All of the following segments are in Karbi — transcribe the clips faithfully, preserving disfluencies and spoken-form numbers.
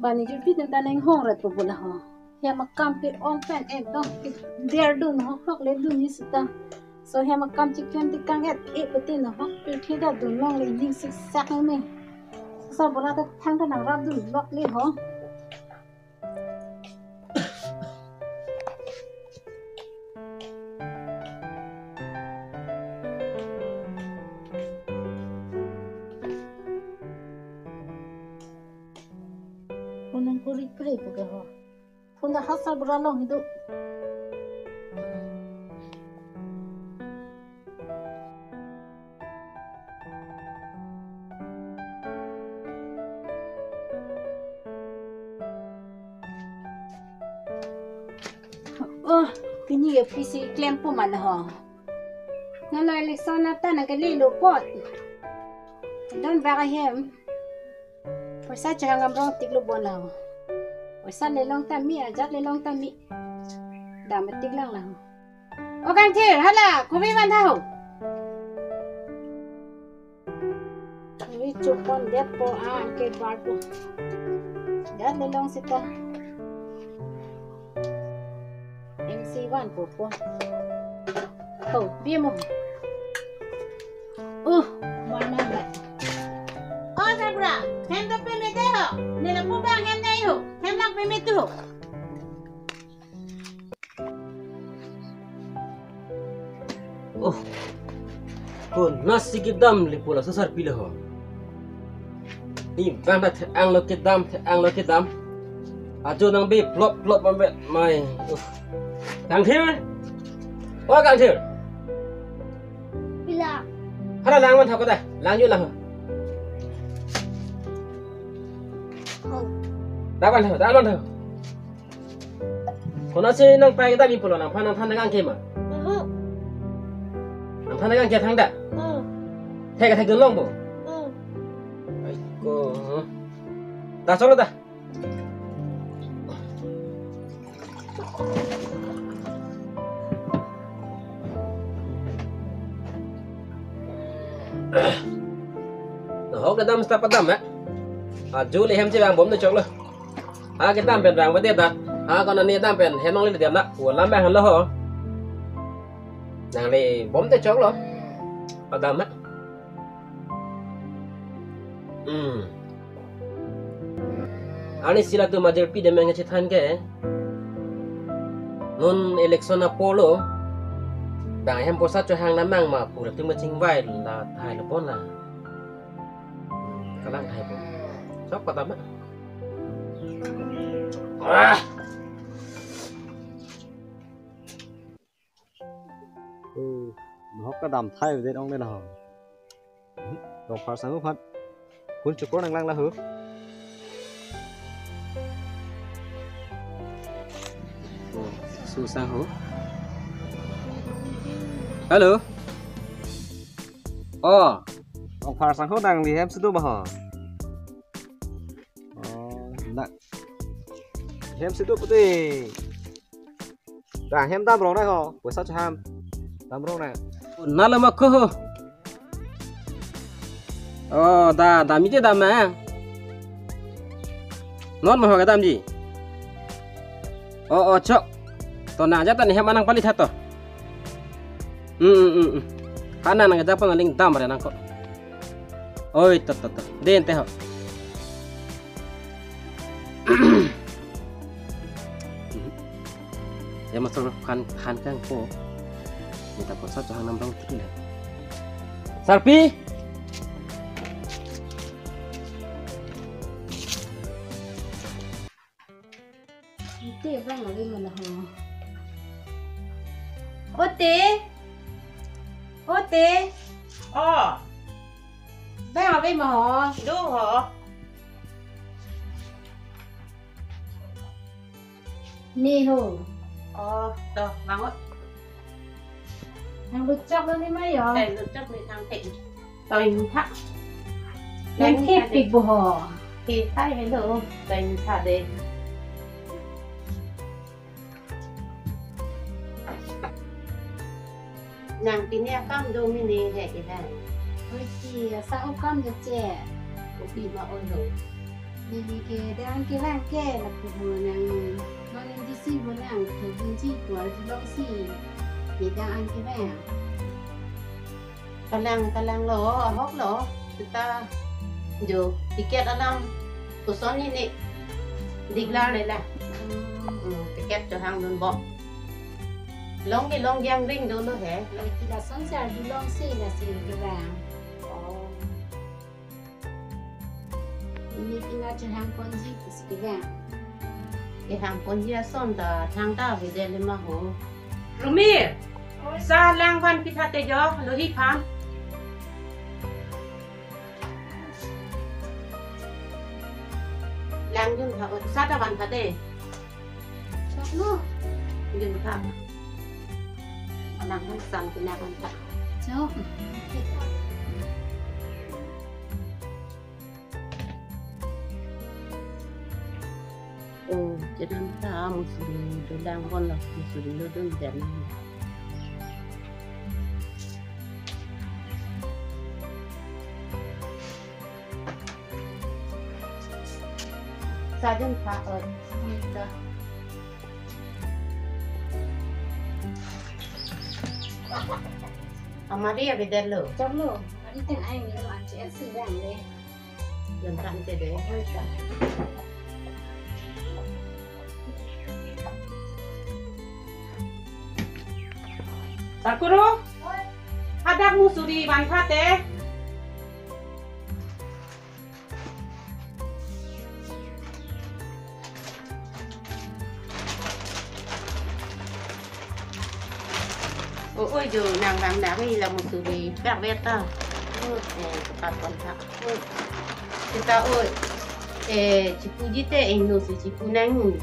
Bani jirpi neta neng hong rat po bola ho. Hem akam ke-ong pen ekdom ke der dun ho, hok le dun ni sita. So hem akam chicken ti kang et e pati no ho. Pirthe ta dun long le ning sik sak ni. Sa bola ta thang ta nang rap dun lok le ho. Phone nang kuri kuri pu ke ho. Phone ta hasa bura long hidu. Oh, pini ke P C klem pu man ho. Nalo election ata nang kali lo pot. Don bag ahem. Poisa chehang amrong tik lo bon ho. Poisa le long ta mi, ajat le long ta mi. Dam tik lang lang. O Kangthir, hala, kopi man tha ho. Kopi chupon det po a, anke bar po. Jat le long sita. M C one po po. Ho, bi mo. Uh, mana ba. O Sabra, hem ta peme te ho. Nela pu bang hem nai ho. Hem lang peme tu ho. Oh. Ko nasi kedam le pula sasar pila ho. Ni bang ta the-ang lo kedam, the-ang lo kedam. Ajo nang be plop plop ambe mai. Uh. Kangthir. O Kangthir. Pila. Hala lang man thok da. Lang yu lang. Oh. Da man thok, da man thok. Konasi nang pai kedam ipolo nangphan nangthan nang angke ma? Mhm. Nangthan nang angke thang da? Mhm. Thek thek dun long bo? Mhm. Ai ko. Da cholo da. Nahok kedam seta padam ya. Ajo le hem chevang bom ne choklo. Ha kedam pen vang vade dak. Ha konane dam pen hem nang le dia na. Wa lam bang lo ho. Nang le bom te choklo. Padam na. Hmm. Ani sila tu majir pi demeng chethan ke. Non election apor lo. Bang hem poisa chohang namang ma pura tu machingvai la thai lo pon la. Kalang thai pon. Chok padam na. Ah! Oh, nahok kedam thai det ong le ho. Rongphar sangho phan. Kun chukor nang lang la ho. Oh, su sangho. Hello. Oh, Rongphar sangho nangli hem si do ma ho. Oh, na. Hem si do pute. Bang hem dam rong nang ho, poisa choham. Dam rong nang. Na lo ma ko ho. Oh, da, dam ije dam nang. Non mo ho kedam ji. Oh, oh, chok. To nang ja ta ni hem anang pali tha to. Hmm, hmm, hmm, hmm. Hana nang ja pon aling dam re nang ko. Oi, to, to, to. Den te ho. Ya, masuk kan, kan, kan, ko. Kita ko sa chohang nam rong tik le. Sarpi. Ite bang ave ma la ho. Ote. Ote. Oh. Bang ave ma ho. Do ho. Ni ho. Oh, to, bangot. Nang luchok lo ni ma yo. Eh, luchok ni thang thek. Toin tha. Nang thek pik bo ho. Thek thai hello. Toin tha de. Nang pini akam do mini he ke hai. Oi si, asa akam do che. Kopi ma oi lo. Neli ke dang kevang ke lapu ho nang non indisi ho nang thudunji kuar dulongsi. Neli dang an kevang. Kalang kalang lo, ahok lo, seta jo ticket alam koson ini declare le la. Hmm. Hmm, ticket chohangdunbom. Long kelong jangring dolo he. Lake lason si arjulongsi lasi kevang. Oh. Neli pina chohangponji pusi kevang. Kehangponji ason ta thangta avedet le ma ho. Rumir, sa lang vanpi thate jo, lohi phan. Lang jun tha, sa ta van thate. Choklo. Jun tha. Lang hong sang pina van tha. Chok. Oh, jadam ta musuri dolang hon lo, musuri lo dun dan. Sajun pa ot. Amari avedet lo. Choklo, amari teng ai ni lo an che si dang le. Yang kan te de. Sakuru, hadak musuri van thate. O, oi jo nang vang nang ila musuri pek vet ta. Eh, tepat kontak. Seta oi. Eh, chipuji te ingno si chipu nang.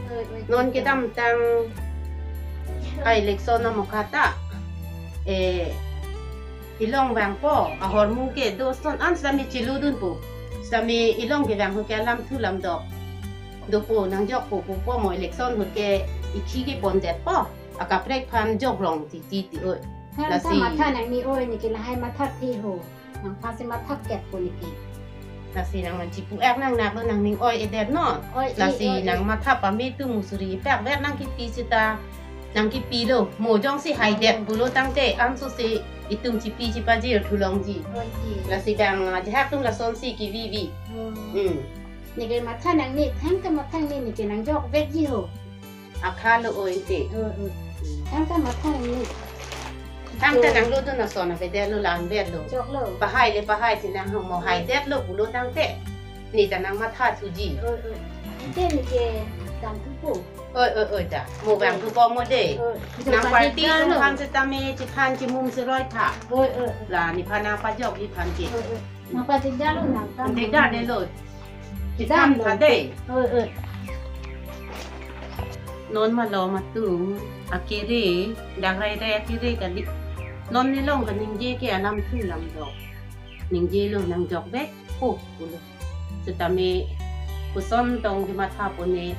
Non kedamtang a-election amoka ta. Eh, ilong vangpo, ahormu ke do ason an sami cheludunpo. Sami ilong kevang ho ke alam thu lam dok dopo, nangjokpo pupo mo, election ho ke ikhi kepondetpo. Akaprek aphan jok rong titi ti oi. Than ta lasi matha nang ni oi, neke lahai matha thi ho. Nangphan si matha kep po neke. Lasi nangman chipu ek nang nak lo, nangning oi-edet non. Oi-i, lasi oi-i. Nang matha pame tu musuri pek vet nang kipi seta. Nang kipi lo, mo jongsi haidet pulo tangte, anso si itum chipi chipajir thulongji. Oi-i. Lasi bang, ah, jahak atum lasonsi kevivi. Hmm. Hmm. Neke matha nang ni, thangta matha nang ni, neke nangjok vekji ho. Akha lo oi te. Hmm, hmm. Thangta matha nang ni. Thangta nang lo dun ason avedet lo, la-an vet lo. Choklo. Pahai le pahai si nang ho, mo haidet lo pulo tangte. Neta nang matha thuji. Oi, oi. Ante neke dam thupo. Oi, oi, oi, ta. Mo vang thupo mo de. Oi. Nang party atum aphan setame chiphan chimum seroi tha. Oi, oi, oi. La nephan nangpajokji aphan ke. Oi, oi. Nangpachedar lo nang kam. Chedar de lo. Chedar lo. Chedar de. Oi, oi. Non malom atum akere, dak rai rai akere kali. Non nelong kaningje ke alam thu lam dok. Ningje lo nangjok vek. Oh, pulo. Setame koson tong kematha pone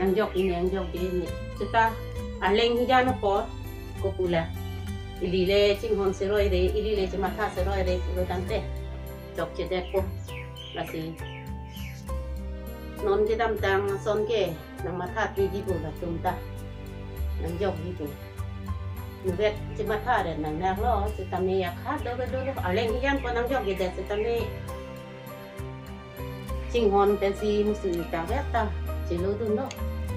nangjok ini nangjok de ini. Seta aleng hijan apor ko pu la. Ili le chinghon seroi re, ili le chematha seroi re, pulo tangte. Chokchedetpo. Lasi non kedamtang ason ke nang matha tiji pu latum ta. Nangjokji pu. Nuvet chematha re nang nak lo, setame akha do ke do lo. Aleng hijan ko nangjokjedet setame. Chinghon pensi musi ta vet ta. Cheludun lo.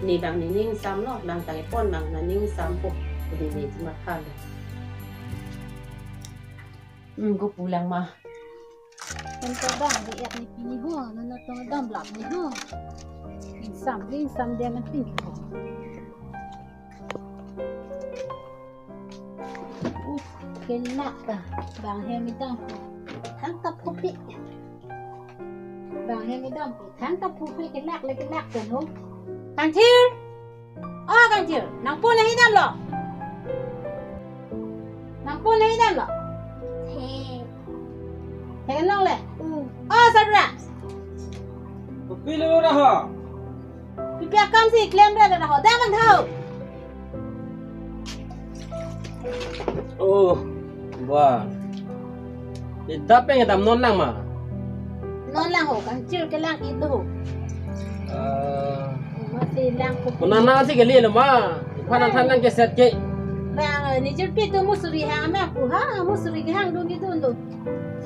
Ne bang nening sam lo, bang ta kepon bang nening sampo. Di ne chematha lo. Hmm, ko pu lang ma. Kan ko bang di ek ni pini ho, nana tong dam lap ni ho. Ingsam, ingsam dia man pini ho. Uh, kelak ta, bang hem idam. Thangta phupi. Bang hem idam, thangta phupi kelak le kelak ta no. Kangthir. Oh, Kangthir, nangpo nang idam lo? Nangpo nang idam lo? He. He nang le? Hmm. Oh, Sabra. Kopi lo ra ho? Pipi akam si klem ra ra ho. Dak kan thau. Oh, wah. Idap peng idam non lang ma? Non lang ho, Kangthir kelang ilo ho. Masi lang ko. Konat nasi kali lo ma. Iphan an than nang keset ke. Bang, eh, ni jirpi tu musuri hang ma pu ha, musuri ke hang dun di dun dun.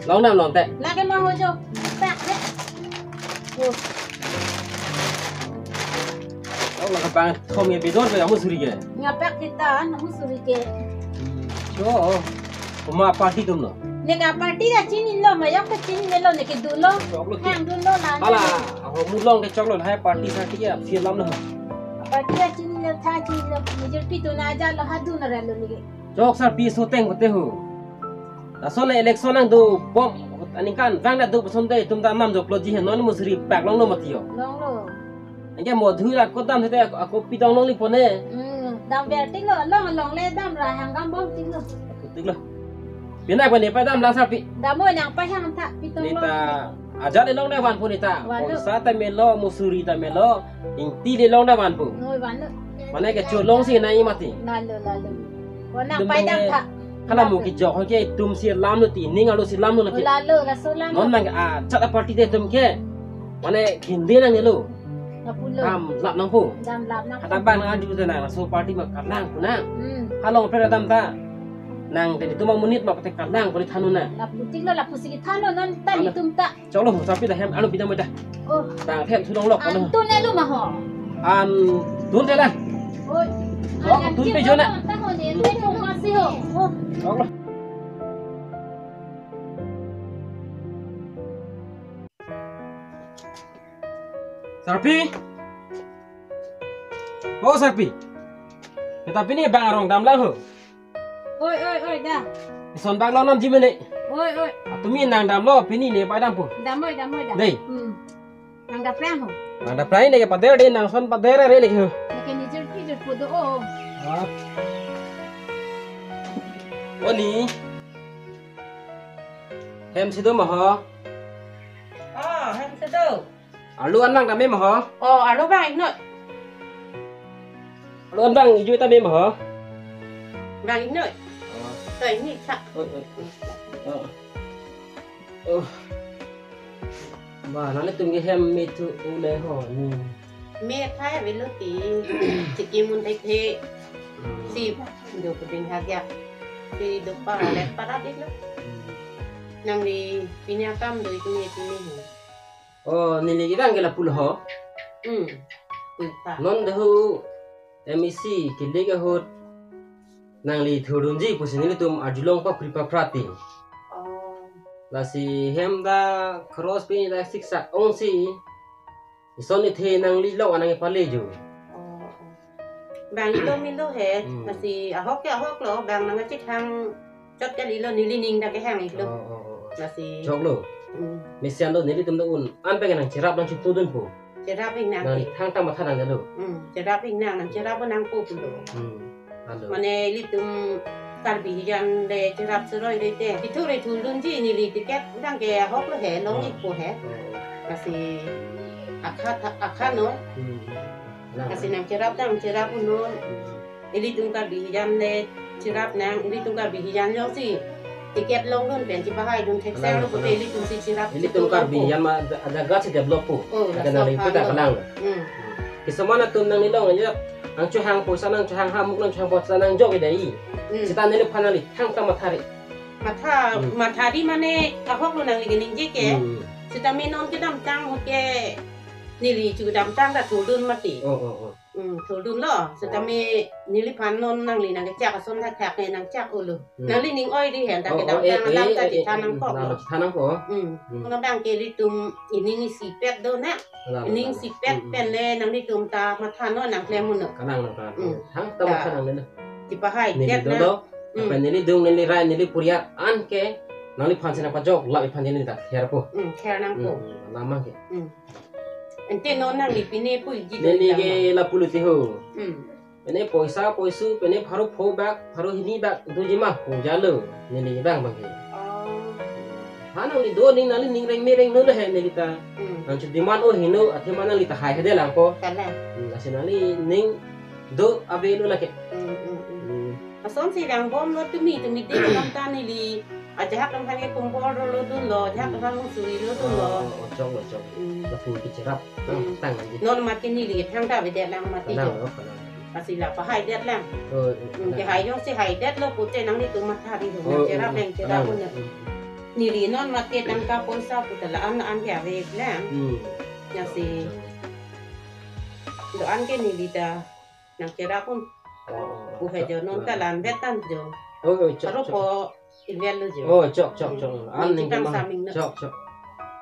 Long dam long te. Lake ma ho jo. Pak de. Oh. Long lang bang thom ye bidor ke musuri ke. Nga pak kita na musuri ke. Jo. Koma party atum lo. Neke party ta chinilo, ma yok ta chinilo, neke dunlo. Choklo ki. Hang dunlo la. Hala, ako mulong ke choklo, hai party sa ki ya, film lo. Party ta chinilo, tha chinilo, ni jirpi tu na aja lo, ha dun ra lo neke. Chok sarpi so teng kote ho. Laso le election nangdo bom, aningkan vang nangdo personte, itum ta nam joklo ji he, non musuri pak longlo mati yo. Longlo. Anke mo dhui ra kodam hete ako pitong longle pone. Hmm, dam ver tik lo, long long le dam ra hang gam bom tik lo. Tik lo. Pina ko ne pa dam lang sarpi. Dam mo nang pa hang tha pitong long. Neta ajat le long ne van pu neta. Van lo. Poisa ta melo, musuri ta melo, ingti le long ne van pu. Noi van lo. Mane ke cholong si na i mati. Lalo, lalo. Ko nang itum pa dam ne tha. Hala mo kejok ke itum si lam lo ti ning alo si lam lo ke. Lalo, laso lam. Non nang a chat a party te itum ke. Mane khinde nanglo. Lapulo. Dam lap nangpo. Dam lap nang. Kata bang nang adi udah nang laso party ma kalang pu nang. Hmm. Halong pre dam ta. Nang tadi tu ma monit ma pate kalang poli thanu nang. Lapu tik lo, lapu si kethan lo non ta. Alo. Itum ta. Choklo ho sarpi ta hem anu pidam ta. Oh. Bang hem thu long lok anu. An tun elu ma ho. An tun te la. Oi. Chok, an tun pe jo na. Ta ho ne, ne ho ma si ho. Oh. Choklo. Sarpi. Oh, sarpi. Kita pini bang arong dam lang ho. Oi, oi, oi, da. Ison bang lo nam ji mene. Oi, oi. Atumi nang dam lo, pini ne pa dam po. Dam oi, dam oi, da. Dei. Hmm. Nang dam prang ho. Nang dam prang ne ke pader dei, nang son pader re ne ke ho. Ne ke ni jirpi jirpo do o. Ah. Oni. Hem si do ma ho. Oh, hem si do. Arlo an bang ta me ma ho. Oh, arlo bang ingnoi. Arlo an bang ijui ta me ma ho. Bang ingnoi. Oh. To ini sa. Oh, oh. Oh. Oh. Ba, nanglitum ke hem me thu u le ho ni. Me thai avelo ti. Chiki mun thek thek. Hmm. Si do puding hagya. Si do pa le para dik lo. Hmm. Nangli pini akam do itum ye pini ho. Oh, neli kedang ke lapulo ho. Hmm. Puta. Non dehu M E C kele ke ahut nangli thurdunji pusi nelitum arjulong pakri paprati. Oh. Lasi hem ta cross pini ta siksak ongsi. Ison ithe nangli long anang ipale jo. Oh, oh. Bang ilo milo he, hmm, lasi ahok ke ahok lo, bang nang chithang chot kali lo, neli ning ta kehang ilo. Oh, oh, oh, oh. Lasi. Choklo. Hmm. Mesian lo nelitum do un. An pengen nang cherap nang chitudun po. Cherap ingnang. Nang thang tang matha nang lo. Hmm. Cherap ingnang, nang cherap nangpo pulo. Hmm. Alo. Mane ilitum Karbi hijan le cherap seroi le te. Ithu re thurdunji neli ticket dang ke ahok lo he, long, oh, ikpo he. Oh. Lasi akha tha-, akha no. Hmm. Nang. Lasi nang cherap dang cherap uno. Hmm. Ilitum Karbi hijan le cherap nang, ilitum Karbi hijan jongsi ticket longdun pen chipahai dun thek seng lo pute, kalang, kalang, ilitum si cherap. Ilitum chitu Karbi longpo. Hijan ma ada, ada gas develop po. Oh, ada laso nang ipita kalang. Hmm. Kisaman atum nangli long aja. Nang chohang poisa, nang chohang hamuk, nang chohang poisa nang jok idai. Hmm. Sita neliphan nangli thang tang mathari. Matha, hmm, mathari mane ahok lo nangli keningje ke. Hmm. Sita me non kedamtang ahut ke neli chu kedamtang ta thurdun mati. Oh, oh, oh. Hmm, thurdun lo. Sita me neliphan non nangli nang kechak ason thakthak ne nang chak ulo. Hmm. Nangli ning oi di hen ta, oh, kedamtang, eh, alam ta, eh, chithan, eh, nangkok lo. Nang chithan nangkok. Hmm. Hmm. Nang bang ke ilitum ining isipet do na. Kalang, ining, kalang, sipet, hmm, hmm, pen le nanglitum ta matha non nang klem uno. Kalang, kalang, kalang. Hmm. Thang ta, ta matha nang le na. Chipahai neli tet do na. Lo. Hmm. Apa neli dung, neli rai, neli puriat an ke nangliphan si nangpajok, lap iphan neli ta kher po. Hmm, kher nangpo. Hmm, lama ke. Hmm. Ante non nangli pine puji do. Neli ke lapulo ti ho. Hmm. Pine poisa poisu, pine pharo pho bak, pharo hini bak, do jima ho jalo. Neli bang bang ke. Oh. Ha nangli do ning, nangli ning reng me reng no le he neli ta. Hmm. Nang chu demand o hino, athe ma nangli ta hai hede lang po. Kalang. Hmm, lasi nangli ning do ave lo lake. Hmm, hmm, hmm. Hmm. Ason si lang bom lo tumi, tumi de lam ta neli. Ajahak atum aphan ke kumbor dolo dunlo, ajahak atum aphan suri lo dunlo. Oh, oh, choklo, choklo. Hmm. Lapu kecherap, tang, Hmm. tang lagi. Non mati neli thangta avedet lang mati Kanang jo. lo, kanang. Lasi la pahaidet lang. Oh, Hmm, kanang. kehai jongsi haidetlo pute nanglitum matha ri ho, Oh, nangcherap oh, lang cherap kanang. un. Hmm. Neli non mati tangka poisa pute la-an la-an ke avedet lang. Hmm. Lasi Choklo. do-an ke neli ta nangcherap un. Oh, oh, oh. Uhe jo, non ta la-an vet tang jo. Oh, oh, chok, Aro chok. po invel lo jo. Oh, chok, chok, chok. Hmm. An Nang ning chipang kemang. saming no. Chok, chok.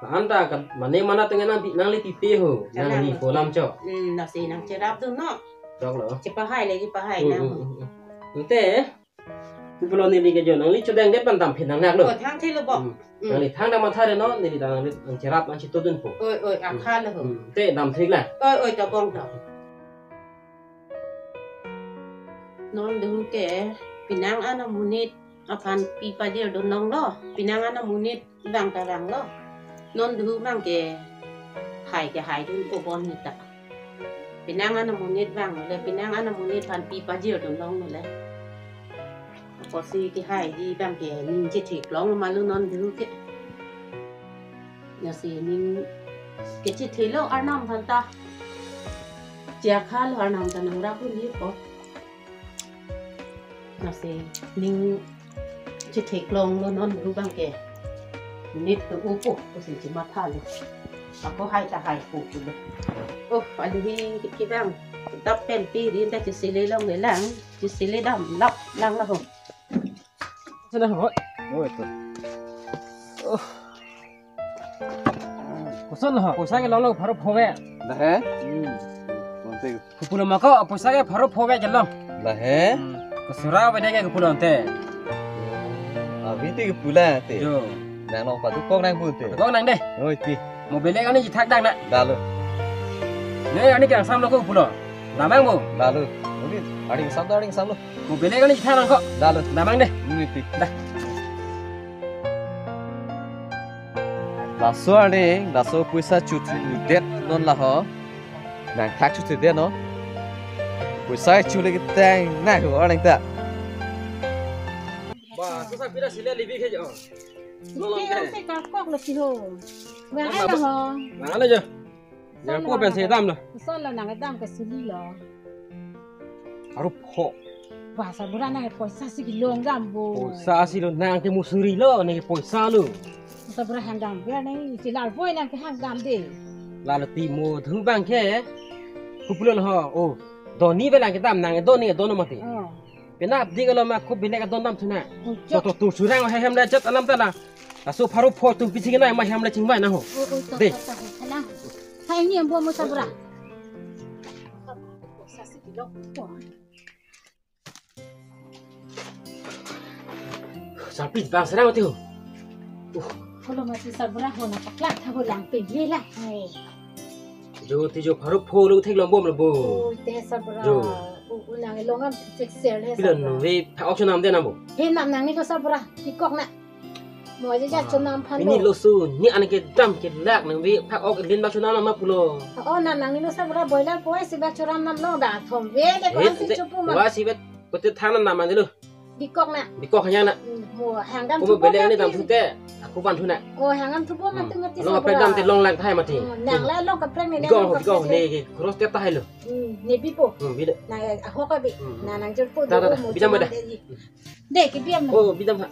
An ta kan, mane mana tengah nang pi-, nangli pipe ho. Nang Kanang. li polam chok. Hmm, lasi nangcherap dunno. Choklo. Chepahai le, chepahai Hmm, nang. hmm, hmm, hmm. Ante, pulo neli ke jo, nangli chodang det pan dam phin nang nak lo. Oh, thang thilo bo. Hmm. Hmm. Nangli thangta matha ri non, neli ta nangli nangcherap nangchito dunpo. Oi, oi, Hmm. akha lo ho. Hmm. Te dam thik la. Oi, oi, tobong to. Non duhu ke, penang an amonit aphan pi pajir dun longlo, penang an amonit vang ta vanglo. Non duhu abang ke hai ke hai dun ko bon nita. Penang an amonit vanglo le, penang an amonit aphan pi pajir dun longlo le. Apotsi kehaiji abang ke ning chetheklong ma lo non duhu ke. Lasi ning kechethelo arnam aphan ta. Chakha lo arnam ta nangrap un-e po. Lasi ning chetheklong lo non duhu abang ke. Nit tu upo, pusi chematha lo. Ako hai ta hai po lo. Oh, aduhi kevang. Dap pen pi rin ta chesele longle lang. Chesele dam lap lang la ho. Sana ho. Oh, itu. Oh. Koson ho, poisa kelong lo pharo pho ave. Dah he? Hmm. Konte. Kopulo ma ko, poisa ke pharo pho ave kelong. Dah he? Hmm. Kosura ave de ke kopulo ante. Abi te kopulo ante. Jo. Nang long patu kok nang bu ante. Kok nang de. Oi ti. Mobile ani chethak dang na. Dah lo. Ne ani kangsam lo kopulo. Damnang bo. Dah lo. Oi, aring sam do, aring sam lo. Mobile ani chethak nang ko. Dah lo. Damnang de. Ini ti. Dah. Laso arni, laso poisa chuthi det non la ho. Nangthak chuthi det non. Poisa chuthi ke tang nang ho arni ta. Ba, tu sa pira sila libi ke jo. Lo, lo, Ke ke. ang te kakok lo si ho. Ba, Ba, hai ba, lo ho. Nang lo jo. Son Yang lo ko pen nang se dam lo. Son lo nang dam ke sili lo. Pharo pho. Ba, Sarbura nang poisa si kelong dam bo. Poisa si lo nang ke musuri lo, nang ke poisa lo. Sarbura hang dam, bura nang si lar boy nang ke hang dam de. Lalo ti mo thu abang ke. Kopulo ho, oh. Doni belang ke dam nang, doni, doni mati. Oh. Penap di kalau ma ko bini ka don dam thu na. Ucok. To, to, to, surang hai hem le jat alam ta na. Aso pharo pho tum pisi ke na ma hem le chingvai na ho. Oh, oh, to, Dei. to, to, to, na. Hai ni ambo mo Sarbura. Sarpi bang serang ti ho. Uh. Kalau mati Sarbura ho na paklak tha ho lang pe ye la. Hai. Jo ti jo pharo pho lo theklong bom lo bo. Oh, te Sarbura. Jo. U, u nang long am thek ser he Pilo Sarbura. no ve pha ok chonam de na bo. He nam nangli ko Sarbura. Bikok na. Mo je ja chonam phan Ini lo. lo su ni an ke dam ke lak nang ve pha ok lin ba chonam ma pulo. Oh, nam nangli lo Sarbura boiler poi si ba choram nam lo da thom ve de ko He, an si de, chopu ma. wa si vet ko te than nam man de lo. Bikok na. Bikok hanya na. Hmm, mo hang dam Ko thu bom bele ani dam mati. thu te. Aku ban thu na. Oh, hang dam thu bom Hmm. mati mati Long Sarbura. pe dam te long lang thai mati. Oh, nang la long kaprek ni, Bikok, long bikok kaprek ni ni. ke cross te tahai lo. Hmm, ne bipo. Hmm, bida. Na, ahok abi. Hmm. Na nang jor po Da, da, do da. mo Bidam chonam bida. de ji. De, ke biam na. Oh, bidam ha.